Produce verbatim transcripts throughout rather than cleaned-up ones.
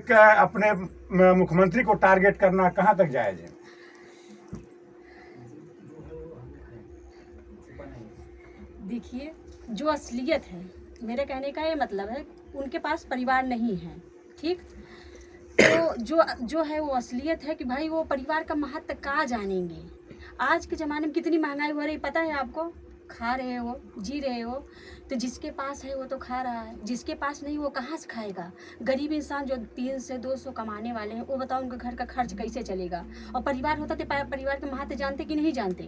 का अपने म-, मुख्यमंत्री को टारगेट करना कहाँ तक जायज है? देखिए, जो असलियत है, मेरे कहने का ये मतलब है, उनके पास परिवार नहीं है, ठीक? तो जो, जो है वो असलियत है कि भाई वो परिवार का महत्व का जानेंगे। आज के ज़माने में कितनी महंगाई हो रही, पता है आपको? खा रहे हो, जी रहे हो, तो जिसके पास है वो तो खा रहा है, जिसके पास नहीं वो कहाँ से खाएगा? गरीब इंसान जो तीन सौ दो सौ कमाने वाले हैं, वो बताओ उनका घर का खर्च कैसे चलेगा? और परिवार होता तो पा-, परिवार के महत्व जानते कि नहीं जानते?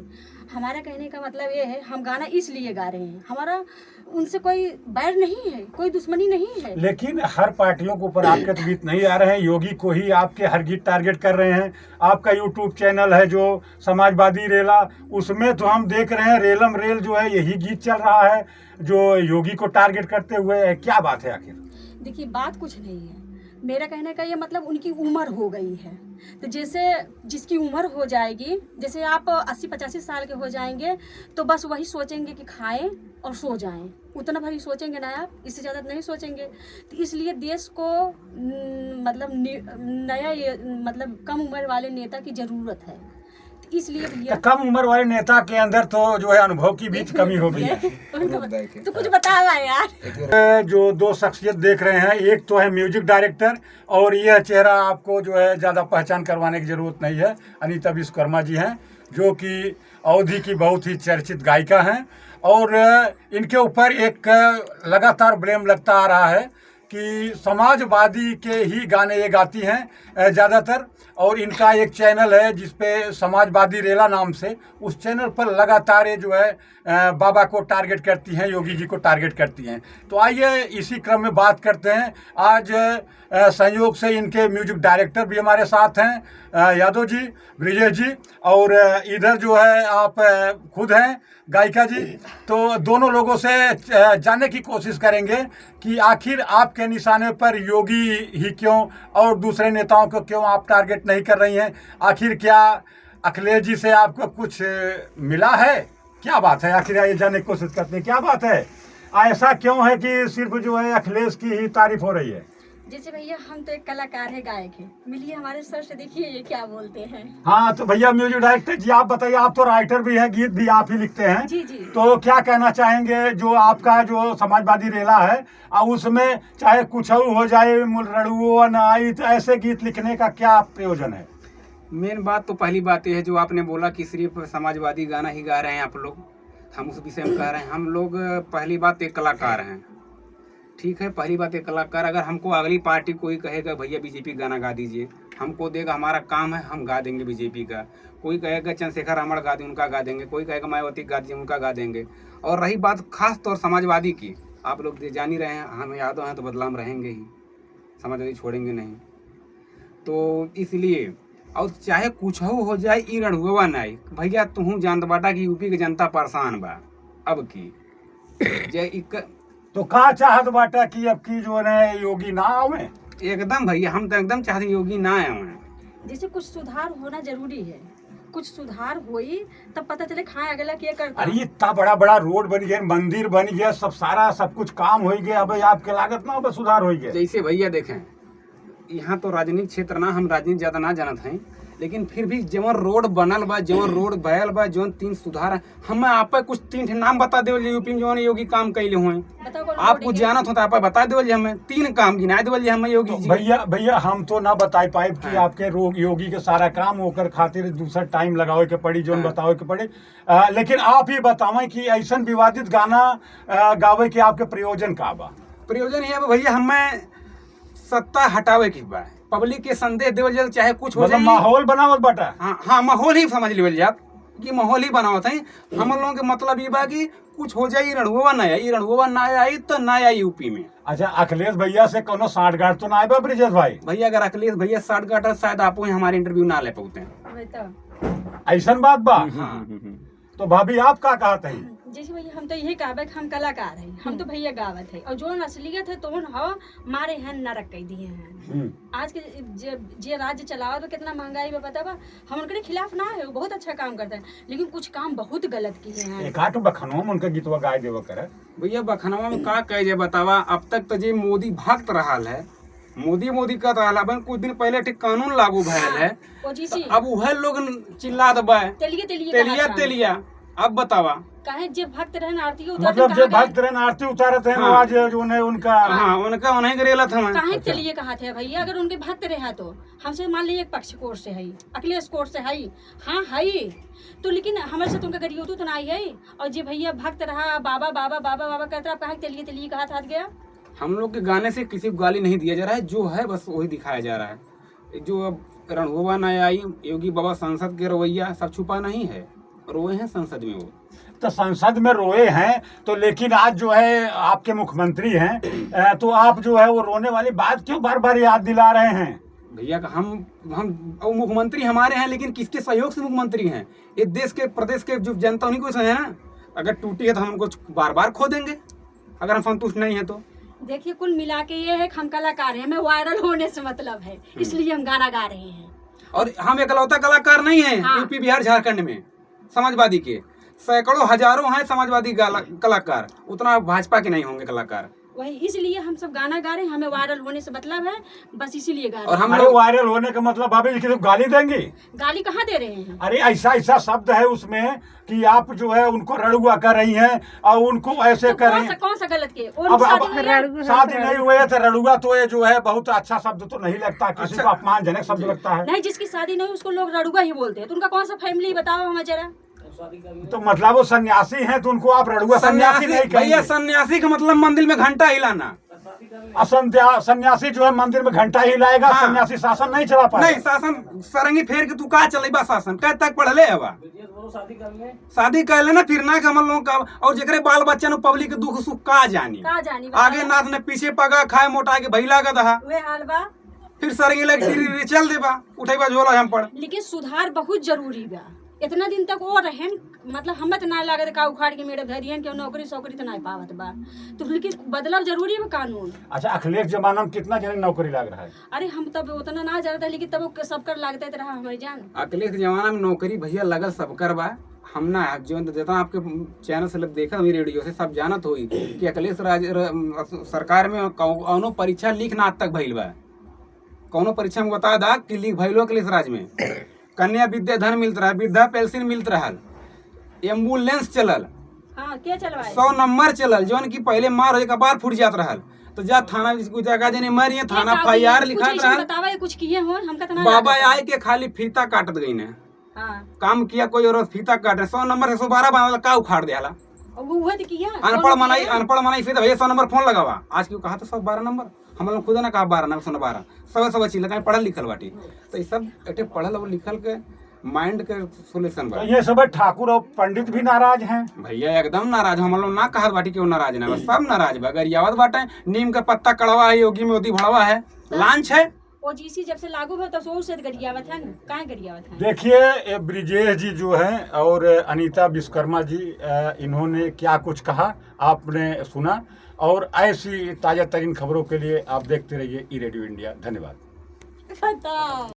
हमारा कहने का मतलब ये है, हम गाना इसलिए गा रहे हैं, हमारा उनसे कोई बैर नहीं है, कोई दुश्मनी नहीं है। लेकिन हर पार्टियों के ऊपर आपके तो गीत नहीं आ रहे हैं, योगी को ही आपके हर गीत टारगेट कर रहे हैं। आपका यूट्यूब चैनल है जो समाजवादी रेला, उसमें तो हम देख रहे हैं रेलम रेल जो है यही गीत चल रहा है जो योगी को टारगेट करते हुए है। क्या बात है आखिर? देखिए, बात कुछ नहीं है, मेरा कहने का ये मतलब उनकी उम्र हो गई है, तो जैसे जिसकी उम्र हो जाएगी, जैसे आप अस्सी पचासी साल के हो जाएंगे तो बस वही सोचेंगे कि खाएं और सो जाएं, उतना भर ही सोचेंगे ना आप, इससे ज़्यादा नहीं सोचेंगे। तो इसलिए देश को न-, मतलब नि-, नया ये मतलब कम उम्र वाले नेता की ज़रूरत है। तो इसलिए भैया तो कम उम्र वाले नेता के अंदर तो जो है अनुभव की भी कमी हो गई है। तो कुछ बतावा यार। जो दो शख्सियत देख रहे हैं, एक तो है म्यूजिक डायरेक्टर और यह चेहरा आपको जो है ज़्यादा पहचान करवाने की ज़रूरत नहीं है, अनीता विश्वकर्मा जी हैं, जो कि अवधी की बहुत ही चर्चित गायिका हैं और इनके ऊपर एक लगातार ब्लेम लगता आ रहा है कि समाजवादी के ही गाने ये गाती हैं, अ, ज़्यादातर। और इनका एक चैनल है जिस पे समाजवादी रेला नाम से, उस चैनल पर लगातार ये जो है, अ, बाबा को टारगेट करती हैं, योगी जी को टारगेट करती हैं। तो आइए इसी क्रम में बात करते हैं। आज, अ, संयोग से इनके म्यूजिक डायरेक्टर भी हमारे साथ हैं, अ, यादव जी, ब्रिजेश जी, और, अ, इधर जो है आप, अ, खुद हैं गायिका जी। तो दोनों लोगों से, अ, जानने की कोशिश करेंगे कि आखिर आपके निशाने पर योगी ही क्यों और दूसरे नेताओं को क्यों आप टारगेट नहीं कर रही हैं। आखिर क्या अखिलेश जी से आपको कुछ, अ, मिला है? क्या बात है, आखिर ये जानने की कोशिश करते हैं, क्या बात है, ऐसा क्यों है कि सिर्फ जो है अखिलेश की ही तारीफ हो रही है? जैसे भैया, हम तो एक कलाकार है, गायक है, मिलिए हमारे सर से, देखिए ये क्या बोलते हैं। हाँ, तो भैया म्यूजिक डायरेक्टर जी, आप बताइए, आप तो राइटर भी हैं, गीत भी आप ही लिखते हैं। जी, जी। तो क्या कहना चाहेंगे, जो आपका जो समाजवादी रेला है, और उसमें चाहे कुछ हो जाए, मुल-, रड़ुओ न आई, तो ऐसे गीत लिखने का क्या प्रयोजन है? मेन बात तो पहली बात ये है जो आपने बोला कि सिर्फ समाजवादी गाना ही गा रहे हैं आप लोग, हम उस विषय में कह रहे हैं। हम लोग पहली बात एक कलाकार हैं, ठीक है, पहली बात एक कलाकार, अगर हमको अगली पार्टी कोई कहेगा भैया बीजेपी गाना गा दीजिए, हमको देगा, हमारा काम है, हम गा देंगे बीजेपी का। कोई कहेगा चंद्रशेखर रावण गा दें, उनका गा देंगे, कोई कहेगा मायावती गा दीजिए, उनका गा देंगे। और रही बात खास तौर समाजवादी की, आप लोग तो जान ही रहे हैं, हम यादव हैं तो बदला में रहेंगे ही, समाजवादी छोड़ेंगे नहीं। तो इसलिए, और चाहे कुछ हो, हो जाए, ई रणहुआ नाई। भैया, तुहूँ जानत बाटा कि यूपी के जनता परेशान बा अब की। जे इक तो का चाहत बाटा कि अब की जो है योगी ना आवे? एकदम भैया, हम तो एकदम चाहते योगी ना आवे। जैसे कुछ सुधार होना जरूरी है, कुछ सुधार होई तब पता चले खाए अगला के करता। अरे, इतना बड़ा बड़ा रोड बन गया, मंदिर बन गया, सब सारा सब कुछ काम हो गया, अब आपके लागत ना अब सुधार हो गया। जैसे भैया देखें, यहाँ तो राजनीतिक क्षेत्र ना, हम राजनीति ज्यादा ना जानत हैं, लेकिन फिर भी जवन रोड बनल बा, जवन रोड भयल बा, जवन तीन सुधार, हमें आपे कुछ तीन ठे नाम बता देवल जाए यूपी में जवन योगी काम कैले हुए। बताओ, कौन आप रोड कुछ है? जानत हो तो आपे बता देवल जाए हमें, तीन काम गिना देवल जाए हमें योगी तो जी। भैया, भैया, हम तो ना बताई पाइब कि हाँ। आपके रो-, योगी के सारा काम ओकर खातिर दूसरा टाइम लगावे के पड़ी, जौन हाँ। बतावे के पड़ी। अ, लेकिन आप ही बतावें कि ऐसन विवादित गाना, अ, गावे के आपके प्रयोजन का बा? प्रयोजन ये बा भैया, हमें सत्ता हटावे के बा, पब्लिक के संदेश देवल जाए, चाहे कुछ हो मतलब जाए। माहौल बनावल बाटा। हाँ, हाँ, माहौल ही समझ लेवल जाए कि माहौल ही बनावत है। हम लोगों के मतलब ये बा कि कुछ हो जाए, ई रणहुआ ना आई, ई रणहुआ ना आई तो ना आई यूपी में। अच्छा, अखिलेश भैया से कोनो साठगांठ तो ना आए बा ब्रिजेश भाई? भैया, अगर अखिलेश भैया साठगांठ है, शायद आप ही हमारे इंटरव्यू ना ले पाते हैं। वही तो। ऐसन बात बा? हाँ। तो भाभी, आप का कहत हैं? जैसे भैया, हम तो यही कहबे कि हम कलाकार हैं, हम तो भैया गावत है, और जौन असलियत है तौन ह मारे हैं नरक कह दिए हैं। हम्म। आज के जे, जे राज्य चलावत बा, कितना महंगाई बा, पता बा? हम उनके खिलाफ ना है, वो बहुत अच्छा काम करते हैं, लेकिन कुछ काम बहुत गलत किए हैं। एक आठ बखनवा में उनका गीतवा गाए देवा करे। भैया, बखनवा में का कहे जे बतावा, अब तक तो जे मोदी भक्त रहल है, मोदी, मोदी कहत रहला, अबे कुछ दिन पहिले ठीक कानून लागू भयल है। हाँ, वो जी तो सी। अब उहे लोग चिल्लात बा, "तेलिया, तेलिया तेलिया, कहत है।" तेलिया। अब बतावा। काहे जे भक्त रहन आरती उतारत मतलब कहाँ जे गए? भक्त रहन आरती उतारत हैं, हाँ। वो आज जो उन्हें उनका हाँ, उनका उन्हें के रेलत हमें। काहे अच्छा। तेलिया कहत है भैया? अगर उनके भक्त रहा तो हमसे मान लीजिए एक पक्ष कोर से है, अखिलेश कोर से है, हाँ है, तो लेकिन हमारे से तो उनका गरियोतू तो ना आई है। और जे भैया भक्त रहा, बाबा, बाबा, बाबा, बाबा कहत रहा, आप काहे तेलिया, तेलिया कहत हाथ गया? हम लोग के गाने से किसी को गाली नहीं दिया जा रहा है, जो है बस वही दिखाया जा रहा है। जो अब रणहुआ ना आई, योगी बाबा संसद के रवैया सब छुपा नहीं है, रोए हैं संसद में वो। तो संसद में रोए हैं तो, लेकिन आज जो है आपके मुख्यमंत्री हैं, अ, तो आप जो है वो रोने वाली बात क्यों बार बार याद दिला रहे हैं? भैया का हम हम वो मुख्यमंत्री हमारे हैं, लेकिन किसके सहयोग से मुख्यमंत्री हैं? ये देश के, प्रदेश के जो जनता उन्हीं को है ना। अगर टूटी है तो हम उनको बार बार खोदेंगे, अगर हम संतुष्ट नहीं है तो। देखिए, कुल मिला के ये है कि हम कलाकार हैं, हमें वायरल होने से मतलब है, हम्म। इसलिए हम गाना गा रहे हैं। और हम इकलौता कलाकार नहीं हैं हाँ। यूपी, बिहार, झारखंड में समाजवादी के सैकड़ों, हजारों हैं समाजवादी गाला-, कलाकार, उतना भाजपा के नहीं होंगे कलाकार। वही, इसलिए हम सब गाना गा रहे हैं, हमें वायरल होने से मतलब है, बस इसीलिए गा रहे हैं। और हम अरे, लोग वायरल होने का मतलब भाभी जी किसी को गाली देंगी? गाली कहाँ दे रहे हैं? अरे, ऐसा, ऐसा शब्द है उसमें कि आप जो है उनको रड़ुआ कर रही हैं और उनको ऐसे तो कर कौन रही सा, हैं। कौन सा गलत किए? वो अब, शादी अब हुई है? रड़ुआ शादी है। नहीं हुई है तो रड़ुआ तो ये जो है बहुत अच्छा शब्द तो नहीं लगता, किसी अच्छा। को अपमानजनक शब्द जी। लगता है। नहीं, जिसकी शादी नहीं उसको लोग रड़ुआ ही बोलते हैं, तो उनका कौन सा फैमिली बताओ हमें जरा। तो मतलब वो सन्यासी हैं तो उनको आप रड़ुआ सन्यासी सन्यासी, नहीं भैया, कहेंगे। सन्यासी का मतलब मंदिर में घंटा हिलाना। और संध्या-, सन्यासी जो है मंदिर में घंटा हिलाएगा, हाँ। सन्यासी शासन नहीं चला पाएगा। नहीं, शासन सरंगी फेर के तू का चलेबा शासन? कब तक पढ़ले हवा? शादी कर लेना फिर ना कि हम लोग का, और जेकरे बाल बच्चा न पब्लिक के दुख सुख का जानी? का जानी आगे बताओ? नाथ ने पीछे पगा खाए मोटा के भई लागत हा। वे हाल बा। फिर सरंगी लग टिरी री चल देबा, उठेबा झोला हम पड़। लेकिन सुधार बहुत जरूरी बा। इतना दिन तक वो रहन, मतलब, हमें तो ना लागत का उखाड़ के मेरे धरियन के नौकरी सौकरी तो ना पावत बा। तो लेकिन बदलाव जरूरी बा कानून। अच्छा, अखिलेश जमाना में कितना जने नौकरी लाग रहा है? अरे, हम तब उतना ना जानता, लेकिन तब वो सबकर लागते तो रहा हमारी जान। अखिलेश के जमाना में नौकरी भैया लगल सबकर बा। हम ना, जो जितना आपके चैनल से लोग देखत होई, रेडियो से, सब जानत होई कि अखिलेश राज, र-, सरकार में कौ-, कौनो परीक्षा लीक ना आज तक भइल बा। कौनो परीक्षा में बता दा कि लीक भइलो अखिलेश राज में। कन्या विद्या धन मिलत रहल, वृद्धा पेंशन मिलत रहल, एम्बुलेंस चलल, हाँ, के चलवाए? सौ नंबर चलल, जौन की पहिले मार होए के बाद फूट जात रहल। तो जा थाना, कुछ जगह जने मरी है, थाना एफ आई आर लिखात रहल। बतावा, ये कुछ किए हो, हमका तो ना बाबा लागत। आए के खाली फीता काटत गई ने। हाँ। काम किया कोई और फीता काटे, सौ नंबर से सौ बारह बनावला, का उखाड़ देला? अब वो तो किया, अनपढ़ कौन मनाई, किया? अनपढ़ मनाई से तो भैया सौ नंबर फोन लगावा। आज क्यों कहा तो सौ बारह नंबर, हम लोग खुद ना कहा बारह नंबर, सौ बारह, सब सब अच्छी लगा, पढ़ल लिखल बाटी। तो ये सब एक ठे पढ़ल और लिखल के माइंड के सोल्यूशन बा। तो ये सब ठाकुर और पंडित भी नाराज हैं। भैया एकदम नाराज, हम लोग ना कहत बाटी कि वो नाराज ना बा, सब नाराज बा। गरियावत बाटे, नीम का पत्ता कड़वा है, योगी मोदी भड़वा है, तो लांच है। ओजीसी जब से लागू भा, तब से ओसे गरियावत है, काहे गरियावत है? देखिए, ये ब्रिजेश जी जो हैं और अनीता विश्वकर्मा जी, अ, इन्होंने क्या कुछ कहा, आपने सुना। और ऐसी ताज़ा तरीन खबरों के लिए आप देखते रहिए ई रेडियो इंडिया। धन्यवाद। बताओ।